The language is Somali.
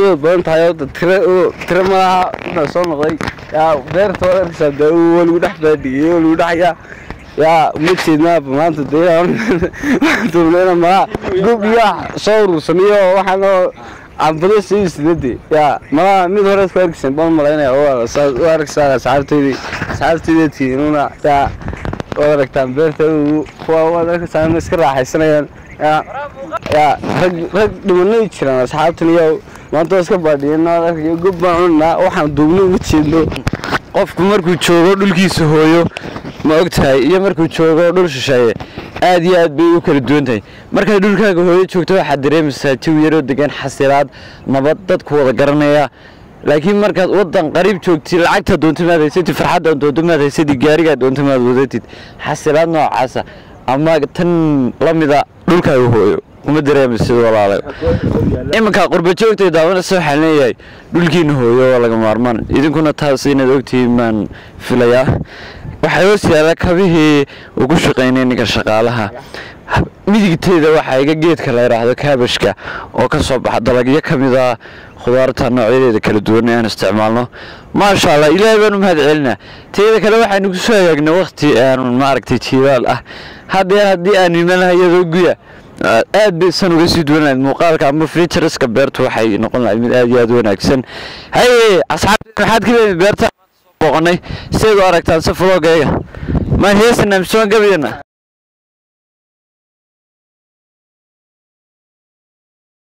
Way badan tahay oo tira tira malaha intaan soo noqday. Yaa beerta waad arkaysaa dee, waa lagu dhex baadhiyey, waa lagu dhex yaa uma jeednaa maanta dee. Maanta malaha gob iyo soo urursaniyo waxaan oo cambado sii sinade yaa malaha mid hore isku arkaysan baan malaynaya. Waa arkaysaa asxaabteydii, asxaabteyda tiinuna yaa waad aragtaan beerta kuwa waad arkaysaa in iska raaxaysanayaan. Yaa rag rag dhimanay jiraan asxaabtan iyo maanta waa iska baadhiyeen. Waad arkaya gob baan cunanaa, waxaan duubnay uma jeedno. Qofku markuu joogo dhulkiisa hooyo, ma og tahay, iyo markuu joogo dhul shisheeye aad iyo aad bay u kala duwan tahay. Markaad dhulkaaga hooyo joogto waxaad dareemaysaa jawi yaroo degan, xasilaad, nabad, dadku wada garanaya. Laakiin markaad wadan qariib joogtid, lacagta doonto maad haysatid, farxadda doonto maad haysatid, gaarigaa doonto maad wadatid, xasilaad noocaasa ama tan la mida dhulkaaga hooyo kuma dareemaysid, walaalayo. Iminka qurba joogtay daawanaysa waxaan leeyahay dhulkiina hooyo waa laga maarmaan. Idinkuna taas inaad ogtihiin baan filayaa. Waxaa hoos yaalla kabihii uu ku shaqaynay ninka shaqaalaha. Midigteeda waxaa iga geedka la yidhaahdo kaabashka oo ka soo baxa dalagyo ka mid ah khudaarta noocyadeeda kala duwan ee aan isticmaalno. Maasha Allah, Ilaahay baan u mahad celinaa. Teeda kale waxaynu ku soo hagaagnay waqti aan maaragtay jiilaal ah. Haddee haddii aan iman lahay iyadoo guya, aad bay san uga sii duwan lahayd muuqaalka ama featureska beertu, waxay noqon lahayd mid aad iyo aad u wanaagsan. Haye asxaabta, maxaad ka leedahay beerta booqanay? Sidaad u aragtaan se vlogayga? Ma heesana mise waan gabayana?